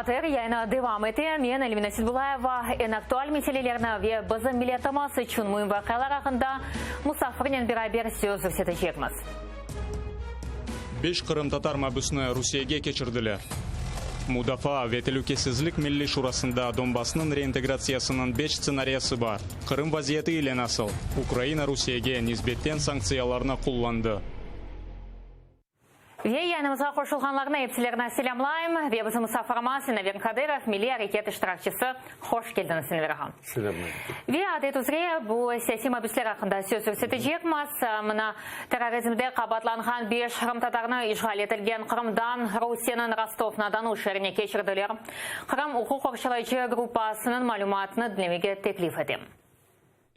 ATR yayını devam ete. Men Elmina Seitbullayeva eñ aktual meselelerni ve bizim milletimiz içün müim vaqialar aqqında musafirnen beraber söz yürsetecekmiz. Beş qırımtatar mabüsini Rusiyege keçirdiler. Mudafaa ve telükesizlik milliy şurasında Donbasnıñ reintegratsiyasınıñ beş stsenariyası bar. Qırım vaziyeti ile nasıl? Ukraina Rusiyege nisbetten sanktsiyalarnı qullandı. Ve yayınımızğa qoşulğanlarnı epsilerini selâmlayım. Ve bizim musafirimiz Sinaver Kadırov, milliy areket iştirakçisi. Hoş keldiñiz, Sinaver ağa. Selâm aleyküm. Ve adet üzre bu siyasiy mabüsler aqqında söz yürsetecekmiz. Mına, terrorizmde qabaatlanğan beş qırımtatarnı işğal etilgen Qırımdan Rusiyeniñ Rostov-na-Donu şeerine keçirdiler. Qırım uquq qorçalayıcı gruppasınıñ malümatını diñlemege teklif etem.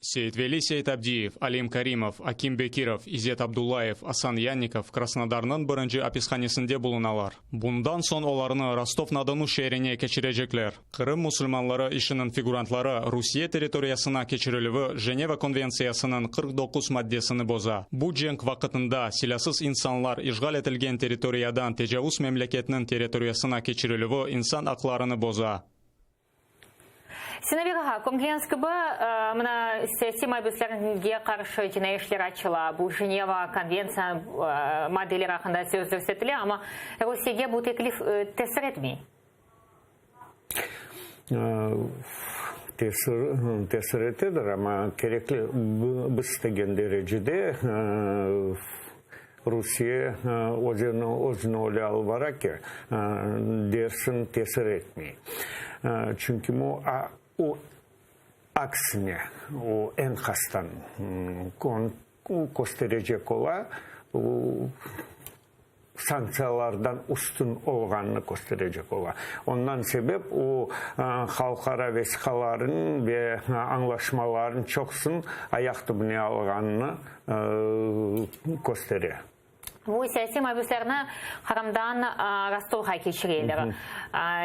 Seytveli Seytabdiyev, Alim Karimov, Akim Bekirov, İzet Abdullayev, Asan Yannikov Krasnodarnıñ birinci apishanesinde bulunalar. Bundan soñ olarnı Rostov-na-Donu şeerine keçirecekler. Qırım musulmanları işiniñ figurantları Rusiye territoriyasına keçirilüvi Jeneva konventsiyasınıñ 49 maddesini boza. Bu cenk vaqıtında silâsız insanlar işğal etilgen territoriyadan tecavuz memleketniñ territoriyasına keçirilüvi insan aqlarını boza. Sinaver ağa, körgeniñiz kibi, mına, siyasiy mabüslerge qarşı cinaiy işler açıla, bu Jeneva konventsiya maddeleri aqqında söz yürsetile, amma Rusiyege bu teklif tesir etmey. Tesir, tesir etedir, amma kerekli, biz istegen derecede Rusiye özüni, özüni öyle alıp bara ki, dersiñ tesir etmey. Çünki o, aksine, o eñqastan kösterecek ola, sanktsiyalardan üstün olğanını kösterecek ola. Ondan sebep o, halqara vesiqalarnıñ ve añlaşmalarnıñ çoqusını ayaq tübüne alğanını köstere. Bu siyasiy mabüslerni Qırımdan Rostovğa keçireler.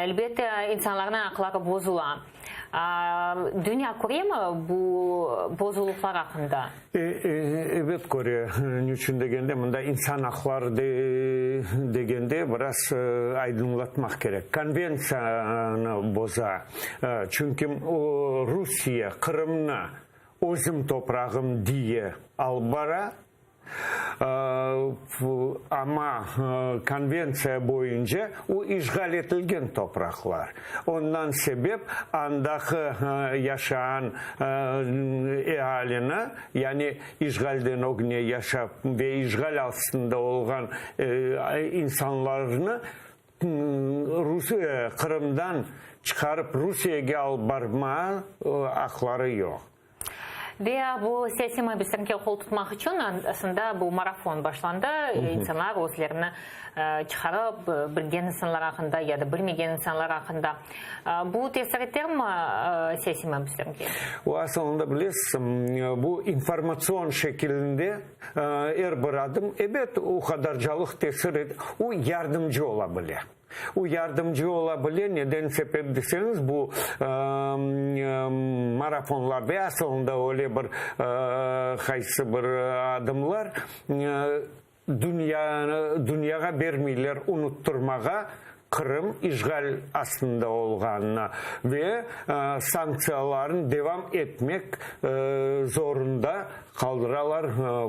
Elbette, insanlarnıñ aqları bozula. Dünya köremi bu bozuluvlar aqqında? Ebet köre. Niçün degende, mında insan aqları degende biraz aydınlatmaq kerek. Konventsiyanı boza. Çünki Rusiye Qırımnı özüm toprağım diye alıp bara. Amma konventsiya boyunca o işğal etilgen topraqlar. Ondan sebep andaki yaşağan ealini, yani işğalden ögüne yaşap ve işğal astında olğan insanlarnı Qırımdan çıqarıp Rusiyege alıp barmağa aqları yoq. Ve bu siyasiy mabüslerge qol tutmaq içün aslında bu marafon başlandı. İnsanlar özlerini çıqarıp, bilgen insanlar aqqında ya da bilmegen insanlar aqqında. Bu tesir etermi siyasiy mabüslerge? O, asılında bilesiz, bu informatsion şekilinde er bir adım, ebet, o qadarcalıq tesir et, o yardımcı ola bile. O yardımcı ola bile, neden sebep deseñiz, bu marafonlar ve asılında öyle bir qaysı bir adımlar dünyanı, dünyağa bermeyler unuttırmağa Qırım işğal astında olğanını ve sanktsiyalarnı devam etmek zorunda Qaldıralar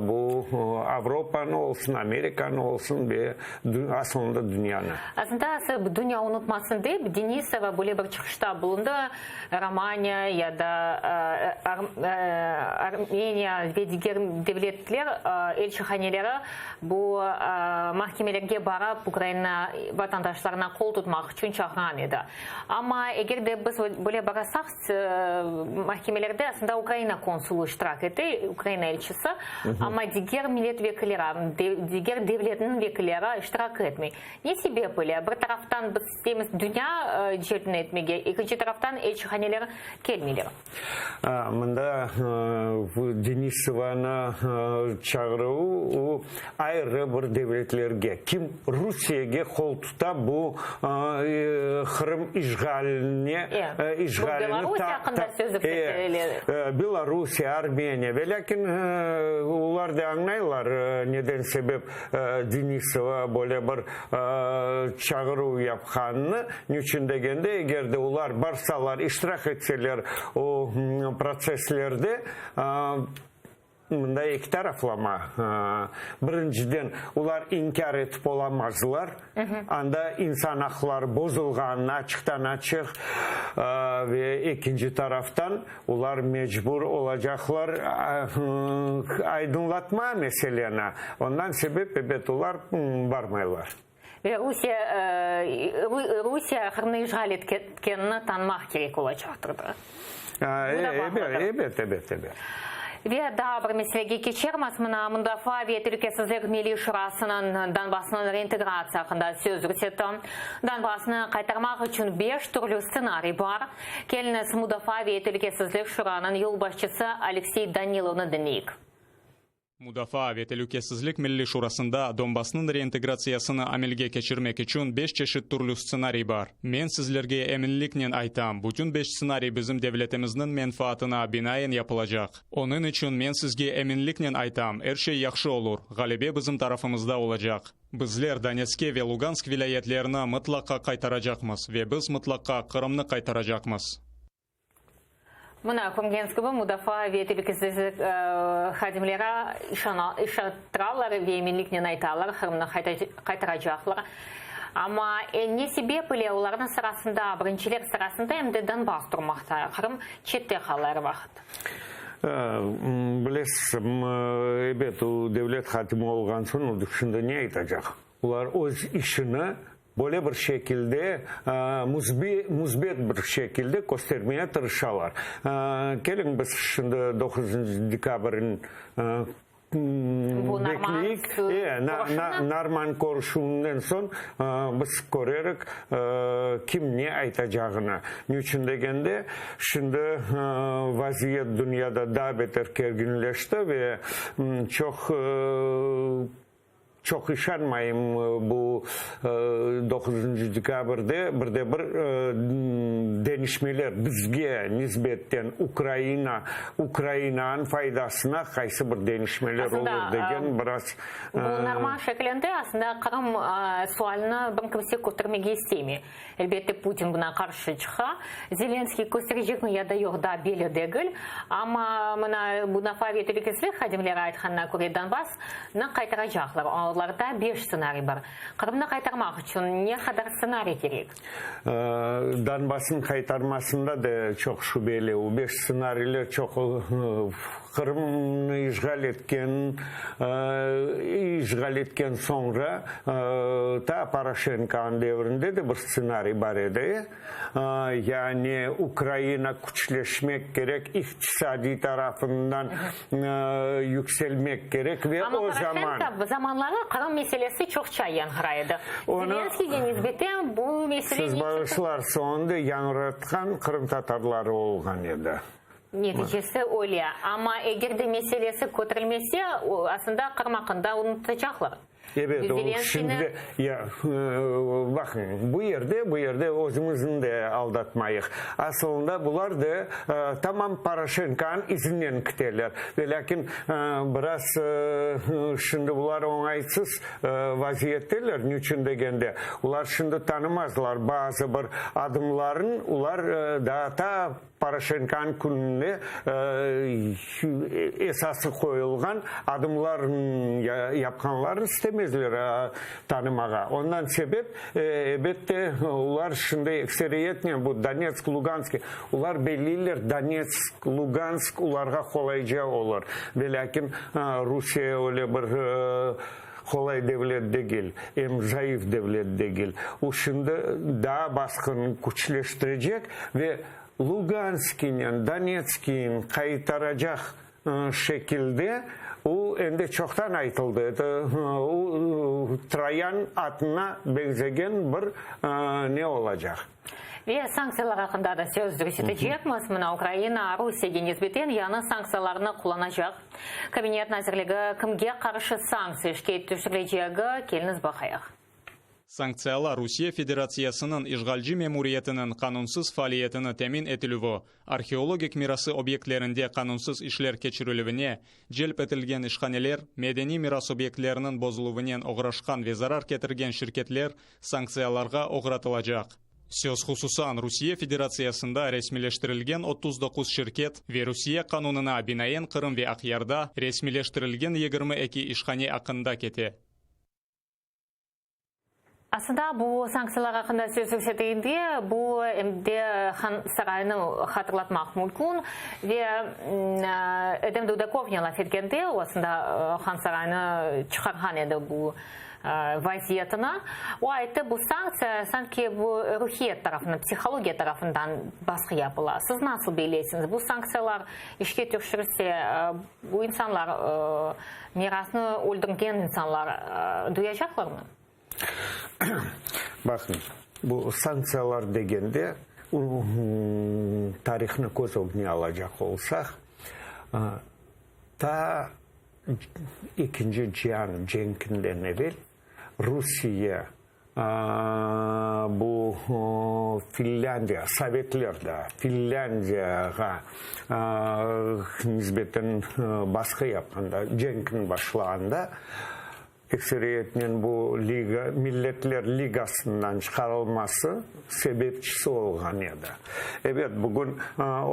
bu Avropanı olsun, Amerikanı olsun ve asılında dünyanı. Aslında dünya unutmasın dep Denisova böyle bir çıqışta bulundı, Romaniya ya da Armeniya ve diger devletler elçihaneleri bu mahkemelerge barıp Ukraina vatandaşlarına qol tutmaq içün çağırğan edi. Amma eger de biz böyle barasaq, Mahkemelerde aslında Ukraina konsulı iştirak ete, Ukraina elçisi, amma diger millet vekilleri, diger devletniñ vekilleri iştirak etmey. Ne sebep ile? Bir taraftan biz isteymiz dünya celpini etmege, ekinci taraftan elçihaneler kelmeyler. Mında Denisovanı çağıruvı, o, ayrı bir devletlerge, kim Rusiyege qol tuta, bu. Qırım işğaline, işğalini Belarus aqqında söz Belarus, Armeniya. Ve lâkin olar da añlaylar, neden sebep Denisova böyle bir çağıruv yapqanını. Niçün degende, eger de olar barsalar, iştirak etseler o protsesslerde, Mında eki taraflama. Birinciden, olar inkâr etip olamazlar, anda insan aqları bozulğanını açıqtan-açıq, ve ekinci taraftan, olar mecbur olacaqlar aydınlatma meseleni. Ondan sebep, ebet, olar barmaylar. Ve Rusiye, Rusiye Qırımnı işğal etkenini tanımaq kerek olacaqtır da. Ebet, ebet, ebet, ebet. Ve daa bir meselege keçermiz. Mına, Mudafaa ve telükesizlik milliy şurasınıñ Donbassnıñ reintegratsiya aqqında söz yürsetti. Donbassnı qaytarmaq içün beş türlü stsenariy bar. Keliñiz, Mudafaa ve telükesizlik şuranıñ yolbaşçısı Aleksey Danilovnı diñleyik. Mudafaa ve telükesizlik milliy şurasında Donbassnıñ reintegratsiyasını amelge keçirmek içün beş çeşit türlü stsenariy bar. Men sizlerge eminliknen aytam, bütün beş stsenariy bizim devletimizniñ menfaatına binaen yapılacaq. Onıñ içün men sizge eminliknen aytam, er şey yahşı olur, ğalebe bizim tarafımızda olacaq. Bizler Donetske ve Lugansk vilâyetlerini mıtlaqa qaytaracaqmız ve biz mıtlaqa Qırımnı qaytaracaqmız. Mına, körgeniñiz kibi, mudafaa ve telükesizlik hadimleri işantıralar ve eminliknen aytalar, Qırımnı qaytaracaqlar. Amma ne sebep ile olarnıñ sırasında, birinciler sırasında em de Donbass turmaqta, Qırım çette qala er vaqıt? Bilesiz, ebet, o devlet hadimi olğan soñ, o şimdi ne aytacaq? Olar öz işini böyle bir şekilde, müsbet bir şekilde köstermeye tırışalar. Keliñ, biz şimdi doquzıncı dekabrniñ bekleyik. Norman körüşüvinden soñ biz körerik, kim ne aytacağını. Ne içün degende, şimdi vaziyet dünyada daa beter kerginleşti ve çoq Çoq işanmayım, bu doquzıncı dekabrde bir de bir deñişmeler bizge nisbetten Ukraina, Ukrainanıñ faydasına qaysı bir deñişmeler olur degen biraz. Bu normal şeklinde aslında Qırım sualini bir kimse kötermege istemey. Elbette, Putin buna qarşı çıqa. Zelenskiy kösterecekmi ya da yoq daa belli degil. Amma mına Mudafaa ve telükesizlik hadimleri aytqanına köre, Donbassnı qaytaracaqlar. Olarda beş stsenariy bar. Qırımnı qaytarmaq içün ne qadar stsenariy kerek? Donbassnıñ qaytarmasında da çoq şübeli. O beş stsenariyler çoq Qırımnı işğal etken işğal etken soñra ta Poroşenkonıñ devrinde de bir stsenariy bar edi, yani Ukraina küçleşmek kerek, iqtisadiy tarafından yükselmek kerek ve Amma o zaman. Poroşenko zamanları Qırım meselesi çoqça yañğıray edi. Zelenskiyge nisbeten bu mesele Siz bağışlarsıñız, onı da yañğıratqan qırımtatarları olğan edi. Neticesi öyle. Amma eger de meselesi köterilmese, aslında Qırım aqqında unutacaqlar. Ebet, o şimdi ya, baqıñ, bu yerde, bu yerde özümizni de aldatmayıq. Asılında bular da tamam Poroşenkonıñ izinen kiteler. Ve lâkin biraz şimdi bular oñaytsız vaziyetteler. Niçün degende, olar şimdi tanımazlar bazı bir adımların, olar daa ta Poroşenkonıñ kününde esası qoyulğan adımlarnıñ yapqanlarını istemezler tanımağa. Ondan sebep, elbette, olar şimdi ekseriyetnen bu Donetsk, Lugansk, olar belliyler, Donetsk, Lugansk olarğa qolayca olur. Velâkin Rusiye öyle bir qolay devlet degil, em zayıf devlet degil. O şimdi daa basqını küçleştirecek ve Luganskinen Donetskiyni qaytaracaq şekilde, o endi çoqtan aytıldı, o Troyan atına beñzegen bir ne olacaq. Ve sanktsiyalar aqqında da söz yürsetecekmiz. Mına Ukraina Rusiyege nisbeten yañı sanktsiyalarnı qullanacaq. Kabinet nazirligi kimge qarşı sanktsiya işke tüşürilecegi, keliñiz baqayıq. Sanktsiyalar Rusiye Federatsiyasınıñ işğalci memuriyetiniñ qanunsız faaliyetini temin etilüvi, arheologik mirası obyektlerinde qanunsız işler keçirilüvine celp etilgen işhaneler, medeniy miras obyektleriniñ bozuluvınen oğraşqan ve zarar ketirgen şirketler sanktsiyalarğa oğratılacaq. Söz hususan, Rusiye Federatsiyasında resmiyleştirilgen 39 şirket ve Rusiye qanunına binaen Qırım ve Aqyarda resmiyleştirilgen 22 işhane aqqında kete. Aslında, bu sanktsiyalar aqqında söz yüksetilgende, bu em de Han sarayını hatırlatmaq mümkün. Ve Edem Dudakov ne laf etkende, o aslında Han sarayını çıqarğan edi bu vaziyetini. O ayttı, bu sanktsiya sanki bu ruhiyet tarafından, psihologiya tarafından basqı yapıla. Siz nasıl belleysiñiz, bu sanktsiyalar işke tüşürse, bu insanlar, mirasnı öldürgen insanlar duyacaqlarmı? Baqıñ, bu sanktsiyalar degende, tarihnı köz ögüne alacaq olsaq, ta Ekinci cian cenkinden evel Rusiye bu Finlândiya, sovetler daa Finlândiyağa nisbeten basqı yapqanda, cenkniñ başlağanda, Ekseriyetnen bu liga, Milletler Ligasından çıqarılması sebepçisi olğan edi. Ebet, bugün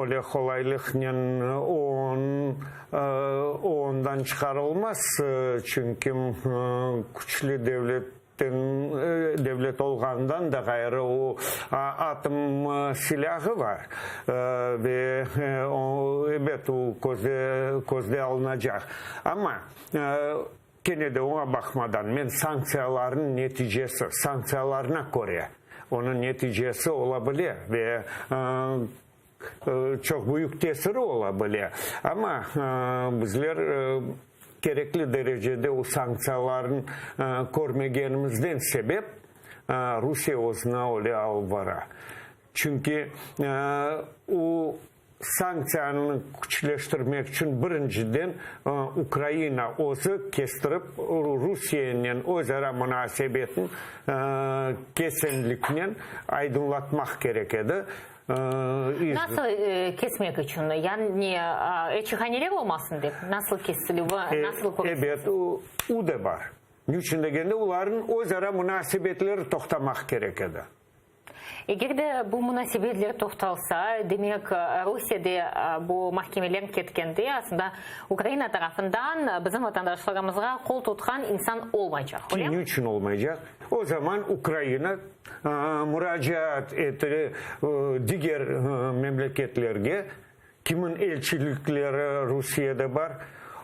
öyle qolaylıqnen OON, OONdan çıqarılmaz, çünki küçlü devletten, devlet olğanından da ğayrı o atom silâğı bar ve ebet, o közde, közde alınacaq. Amma Kene de oña baqmadan, men sanktsiyalarnıñ neticesi, sanktsiyalarına köre, onıñ neticesi ola bile ve çoq büyük tesiri ola bile. Amma bizler kerekli derecede o sanktsiyalarnı körmegenimizden sebep Rusiye özüni öyle alıp bara. Çünki o Sanktsiyanı küçleştirmek içün birinciden Ukraina özü kestirip Rusiyenen öz ara munasebetini kesinliknen aydınlatmaq kerek edi. Nasıl kesmek içün? Yani elçihaneler olmasın dep? Nasıl kesilüvi, nasıl köresiñiz? Ebet, o da bar. Niçün degende, olarnıñ öz ara munasebetleri toqtamaq kerek edi. Eger de bu munasebetler toqtalsa, demek, Rusiye de bu mahkemeler ketkende, aslında, Ukraina tarafından bizim vatandaşlarımızğa qol tutqan insan olmaycaq, öyle mi? Ne içün olmaycaq? O zaman Ukraina muracaat ete diger memleketlerge, Kimin elçilikleri Rusiyede bar,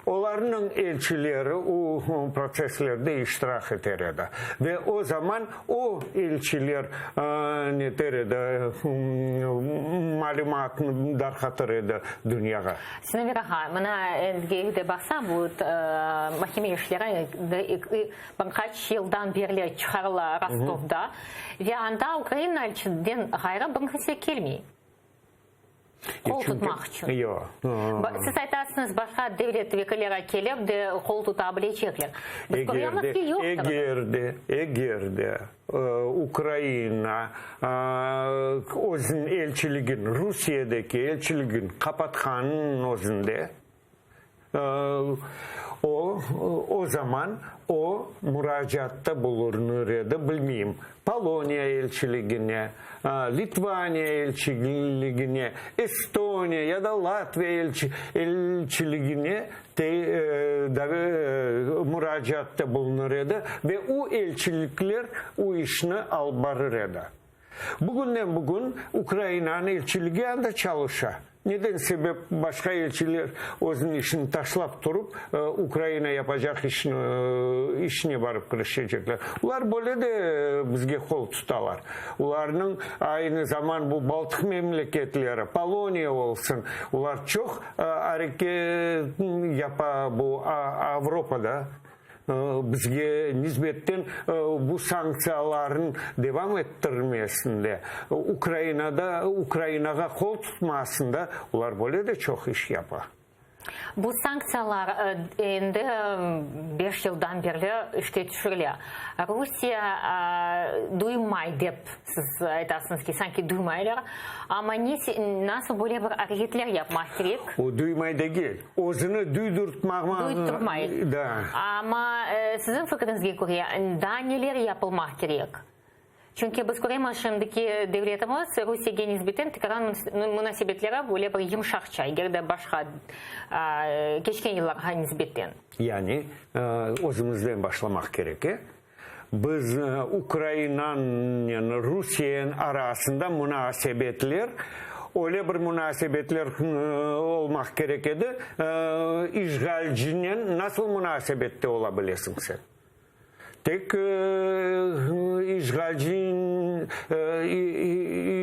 olarnıñ elçileri o protsesslerde iştirak eter edi. Ve o zaman o elçiler neter edi, malümatnı darqatır edi dünyağa. Sinaver ağa, mına endi de baqsam, bu mahkeme işleri bir qaç yıldan berli çıqarıla Rostovda ve anda Ukraina elçiden ğayrı bir kimse kelmey. Qol tutmaq içün. Yoq. Siz aytasıñız, başqa devlet vekilleri kelip de qol tuta bilecekler. Biz köremiz ki, yoqtır. Eger de, eger de Ukraina özüniñ elçiligin, Rusiyedeki elçiligin qapatqanınıñ özünde, O, o zaman o muracaatta bulunır edi, bilmeyim, Poloniya elçiligine, Litvaniya elçiligine, Estoniya ya da Latviya elçiligine muracaatta bulunır edi ve o elçilikler o işni alıp barır edi. Bugünden bugün Ukrainanıñ elçiligi anda çalışa. Neden sebep başqa elçiler özüniñ işini taşlap turıp, Ukraina yapacaq işni, işine barıp kirişecekler? Olar böyle de bizge qol tutalar. Olarnıñ aynı zaman bu Baltıq memleketleri, Poloniya olsun, olar çoq areket yapa bu Avropada. Bizge nisbetten bu sanktsiyalarnıñ devam ettirilmesinde, Ukrainada, Ukrainağa qol tutmasında olar böyle de çoq iş yapa. Bu sanktsiyalar endi beş yıldan berli işke tüşürile. Rusiye duymay dep siz aytasıñız ki, sanki duymaylar. Amma nasıl böyle bir areketler yapmaq kerek? O duymay degil, özüni duydurtmağa. Duydurtmay. Da. Amma siziñ fikriñizge köre, daa neler yapılmaq kerek? Çünki biz köremiz, şimdiki devletimiz Rusiyege nisbeten tikaran munasebetleri böyle bir yımşaqça, eger de başqa keçken yıllarğa nisbeten. Yani, özümizden başlamaq kerek, e? Biz Ukrainanen Rusiyen arasında munasebetler, öyle bir munasebetler olmaq kerek edi, işğalcinen nasıl munasebette ola bilesiñ sen? Tek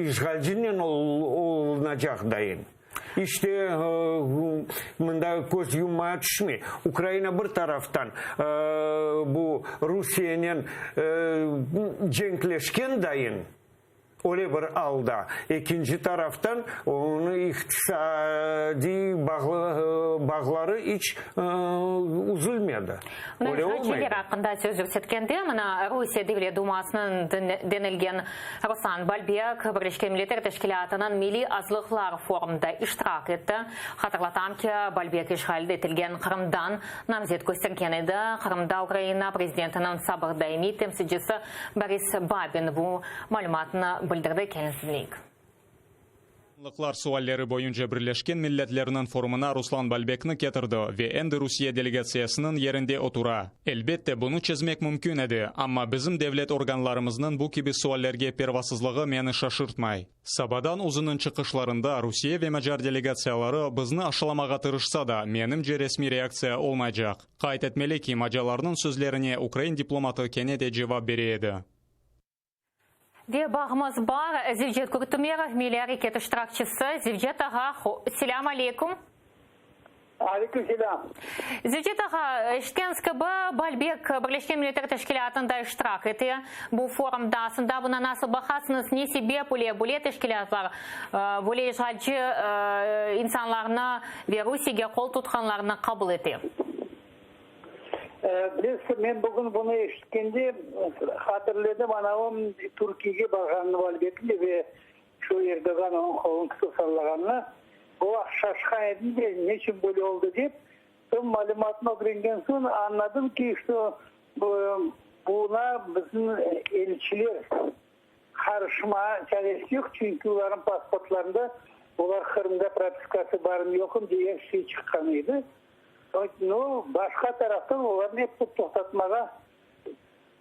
işğalcinen olunacaq dayın. İşte, mında köz yummağa tüşmey. Ukraina bir taraftan bu Rusiyenen cenkleşken dayın, Öyle bir alda, ekinci taraftan, onıñ iqtisadiy bağları iç üzülmedi. Mına Öyle işğalciler olmaydı. aqqında söz yürsetkende, mına Rusiye Devlet Dumasınıñ denilgen Ruslan Balbek Birleşken Milletler Teşkilâtınıñ Milliy azlıqlar forumında iştirak etti. Hatırlatam ki, Balbek işğal etilgen Qırımdan namzet köstergen edi. Qırımda Ukraina prezidentiniñ sabıq daimiy temsilcisi Boris Babin bu malümatnı bildirdi, keliñiz diñleyik. Azlıqlar sualleri boyunca Birleşken Milletlerniñ forumına Ruslan Balbekni ketirdi ve endi Rusiye delegatsiyasınıñ yerinde otura. Elbette, bunı çezmek mümkün edi, amma bizim devlet organlarımıznıñ bu kibi suallerge pervasızlığı meni şaşırtmay. Sabadan uzunıñ çıqışlarında Rusiye ve macar delegatsiyaları bizni aşılamağa tırışsa da, menimce resmiy reaktsiya olmaycaq. Qayd etmeli ki, macalarnıñ sözlerine ukrain diplomatı kene de cevap bere edi. Ve bağımız bar, Zevcet Kurtumerov, Milliy areket iştirakçisi. Zevcet ağa, selâm aleyküm. Aleyküm selâm. Zevcet ağa, eşitkeniz kibi, Balbek Birleşken Milletler Teşkilâtında iştirak ete bu forumda. Aslında buna nasıl baqasıñız, ne sebep ile böyle teşkilâtlar, böyle işğalci insanlarnı ve Rusiyege qol tutqanlarnı qabul ete? Bilesiz, men bugün bunı eşitkende hatırladım, anavım Türkiyege barğanını Balbekni ve Şu Erdoğan onıñ qolunı tutıp sallağanına o vaqıt şaşqan edim de, neçün böyle oldı dep. Soñ malümatnı ögrengen soñ añladım ki, şto buna bizim elçiler qarışma çaresi yoq, çünki olarnıñ pasportlarında olar Qırımda propiskası barmı yoqmı diye er şey çıqqan edi. No, başqa taraftan olarnı ep toqtatmağa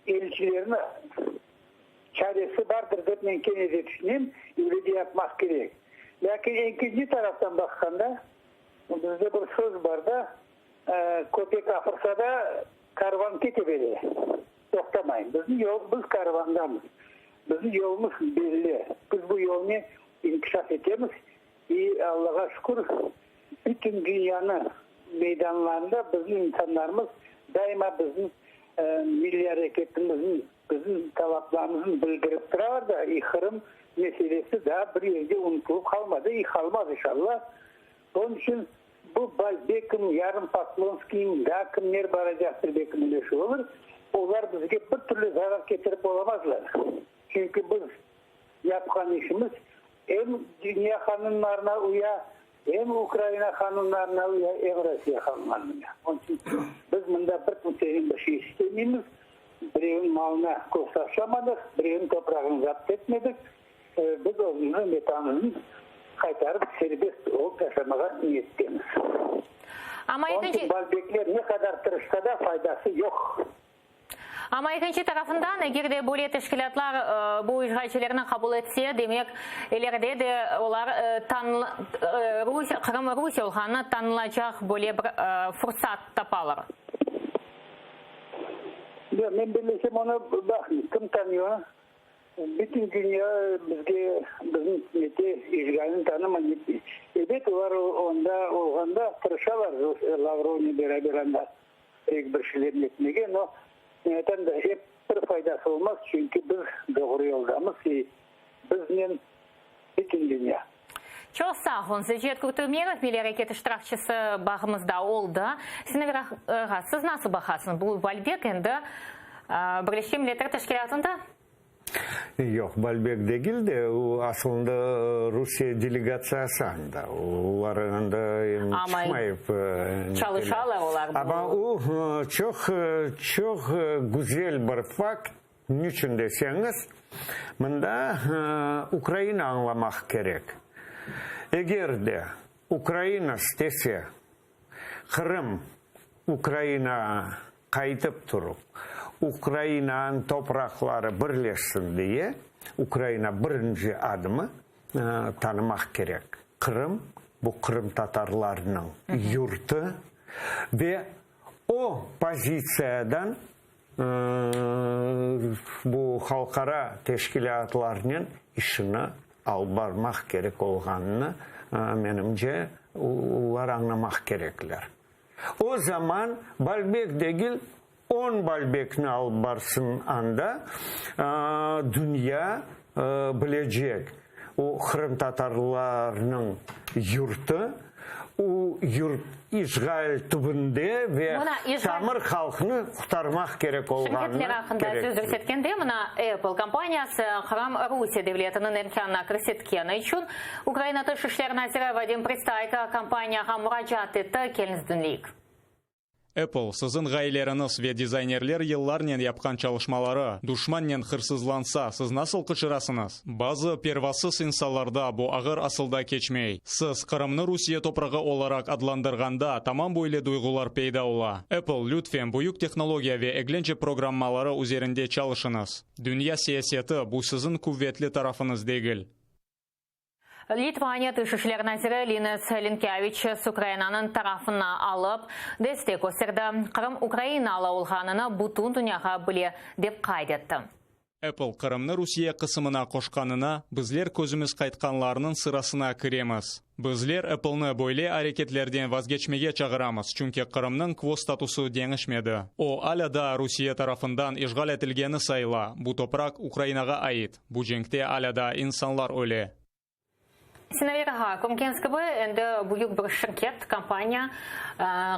Elçilerni çaresi bardır dep men kene de tüşünem, öyle de yapmaq kerek. Lâkin ekinci taraftan baqqanda, bizde bir söz bar da, Köpek afırsa da, karvan kete bere, toqtamay. Bizim yol, biz karvandamız, bizim yolumız belli, biz bu yolnen inkişaf etemiz i Allağa şükür, bütün dünyanı meydanlarında bizim insanlarımız daima bizim Milliy areketimizniñ, bizim talaplarımıznı bildirip turalar da, i Qırım meselesi daa bir yerde unutılıp qalmadı, i qalmaz inşallah. Onıñ içün bu Balbekim, yarın Poklonskiyim, daa kimler baracaqtır, belki mine şu olur, olar bizge bir türlü zarar ketirip olamazlar. Çünki biz yapqan işimiz em dünya qanunlarına uya, Em Ukraina qanunlarına uya, em Rusiye qanunlarına uya. Onıñ içün biz mında bir kimseden bir şey istemeymiz, birevniñ malına köz taşlamadıq, birevniñ toprağını zapt etmedik. Biz özümizniñ Vetanımıznı qaytarıp serbest olıp yaşamağa niyettemiz. Onıñ içün Balbekler ne qadar tırışsa da faydası yoq. Amma ekinci tarafından, eger de böyle teşkilâtlar bu işğalcilerni qabul etse, demek, ileride de olar Qırım Rusiye olğanını tanılacaq böyle bir fursat tapalar. Yoq, men bellesem, onı, baqıñ, kim tanıyor onı? Bütün dünya bizge, bizim ükümete işğalni tanımay. Ebet, olar onda olğanda tırışalar, Lavrovnen beraber anda. Pek bir şeylerni etmege, no, neden de ep bir faydası olmaz, çünki biz doğru yoldamız i biznen bütün dünya. Çoq sağ oluñ. Zecet Kurtumerov, Milliy areket iştirakçisi bağımızda oldı. Sinaver ağa, siz nasıl baqasıñız, bu Balbek endi Birleşken Milletler Teşkilâtında? Yoq, Balbek degil de, o asılında Rusiye delegatsiyası anda. Olar anda çıqmayıp. Çalışalar olar. Amma o çoq, çoq güzel bir fakt. Niçün deseñiz, mında Ukraina añlamaq kerek. Eger de Ukraina istese, Qırım Ukrainağa qaytıp turıp, Ukrainanıñ topraqları birleşsin diye, Ukraina birinci adımı tanımaq kerek. Qırım, bu qırımtatarlarnıñ yurtı ve o pozitsiyadan bu halqara teşkilâtlarnen işini alıp barmaq kerek olğanını, menimce, olar añlamaq kerekler. O zaman Balbek degil, on Balbekni alıp barsın anda, dünya bilecek, o qırımtatarlarnıñ yurtı, o yurt işğal tübünde ve tamır halqnı qurtarmaq kerek olğanını Şirketler aqqında söz yürsetkende, mına Apple kompaniyası Qırım Rusiye devletiniñ erkânına kirsetkeni içün Ukraina Tış işler naziri Vadim Pristayko kompaniyağa muracaat etti. Keliñiz diñleyik. Apple, siziñ ğayeleriñiz ve dizaynerler yıllarnen yapqan çalışmaları, duşmannen hırsızlansa, siz nasıl qıçırasıñız? Bazı pervasız insanlarda bu ağır asılda keçmey. Siz, Qırımnı Rusiye toprağı olaraq adlandırğanda, tamam böyle duyğular peyda ola. Apple, lütfen, büyük tehnologiya ve eglence programmaları üzerinde çalışıñız. Dünya siyaseti, bu siziñ quvetli tarafıñız degil. Litvaniya Tış işler naziri Linas Linkâviçs Ukrainanıñ tarafını alıp, destek kösterdi, Qırım ukrainalı olğanını bütün dünyağa bile, dep qayd etti. Apple Qırımnı Rusiye qısımına qoşqanına bizler közümiz qaytqanlarnıñ sırasına kiremiz. Bizler Apple'nı böyle areketlerden vazgeçmege çağıramız, çünki Qırımnıñ kvo statusı deñişmedi. O, alâ daa Rusiye tarafından işğal etilgeni sayıla, bu topraq Ukrainağa ait. Bu cenkte alâ daa insanlar öle. Sinaver ağa, körgeniz kibi, endi büyük bir şirket, kompaniya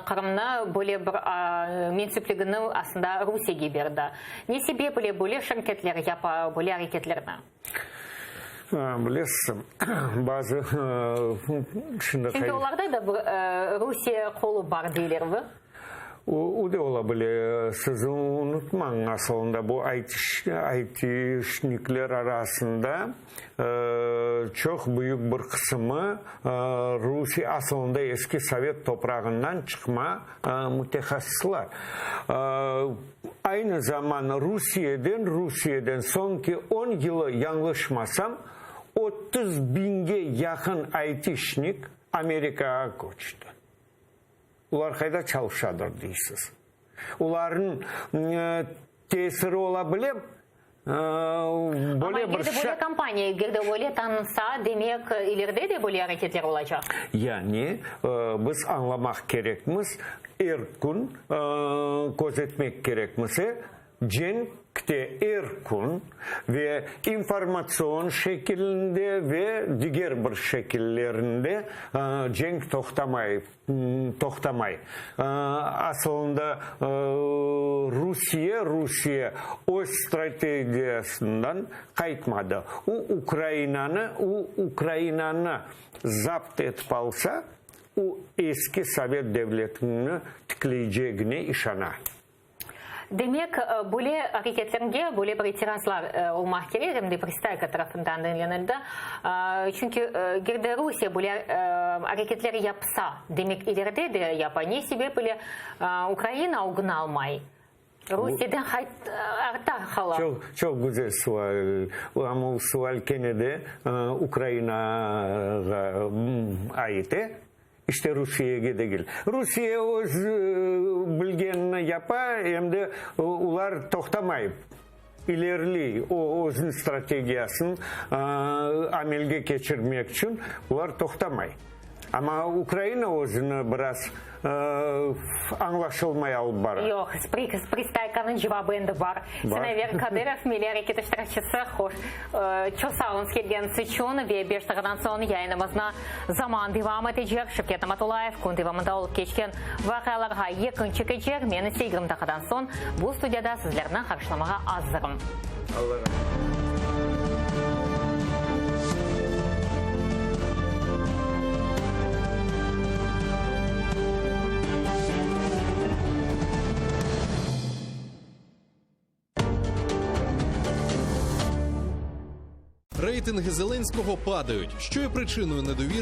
Qırımnı böyle bir mensüpligini aslında Rusiyege berdi. Ne sebep ile böyle şirketler yapa böyle areketlerni? Bilesiz, bazı şimdi. Çünki olarda da bir Rusiye qolu bar deyler. O da ola bile. Siz unutmañ, asılında bu aytişnikler arasında çoq büyük bir qısımı Rusiye, asılında eski sovet toprağından çıqma mütehassıslar. Aynı zaman Rusiyeden, Rusiyeden soñki on yılı, yañlışmasam, 30 biñge yaqın aytişnik Amerikağa köçti. Olar qayda çalışadır deysiz? Olarnıñ tesiri ola bile, böyle bir şa. Amma eger de böyle kampaniya, eger de öyle tanınsa, demek, ileride de böyle areketler olacaq. Yani, biz añlamaq kerekmiz, er kün közetmek kerekmiz, Cenkte er kün ve informatsion şekilinde ve diger bir şekillerinde cenk toqtamay, toqtamay. Asılında Rusiye, Rusiye öz strategiyasından qaytmadı. O Ukrainanı, o Ukrainanı zapt etip alsa, o eski sovet devletini tikleycegine işana. Demek, böyle areketlerge böyle bir itirazlar olmaq kerek, em de Pristayko tarafından diñlenildi. Çünki eger de Rusiye böyle areketler yapsa, demek, ileride de yapa. Ne sebep ile Ukraina ögüni almay? Rusiyeden arta hala. Çoq, çoq güzel sual. Amma o sual kene de Ukrainağa ait. İşte Rusiyege degil. Rusiye öz bilgenini yapa, em de olar toqtamayıp ilerley, o özüniñ strategiyasını amelge keçirmek içün olar toqtamay. Amma Ukraina özüni biraz añlaşılmay alıp bara. Yoq, Pristaykanıñ cevabı endi bar. Sinaver Kadırov, Milliy areket iştirakçisi, hoş, çoq sağ oluñız kelgeniñiz içün ve beş daqiqadan soñ yayınımıznı zaman devam etecek. Şevket Namatullayev kün devamında olıp keçken vaqialarğa yekün çekecek. Men ise 20 daqiqadan soñ bu studiyada sizlerni qarşılamağa azırım. Allah razı olsun. Рейтинги Зеленського падають, що є причиною недовіри.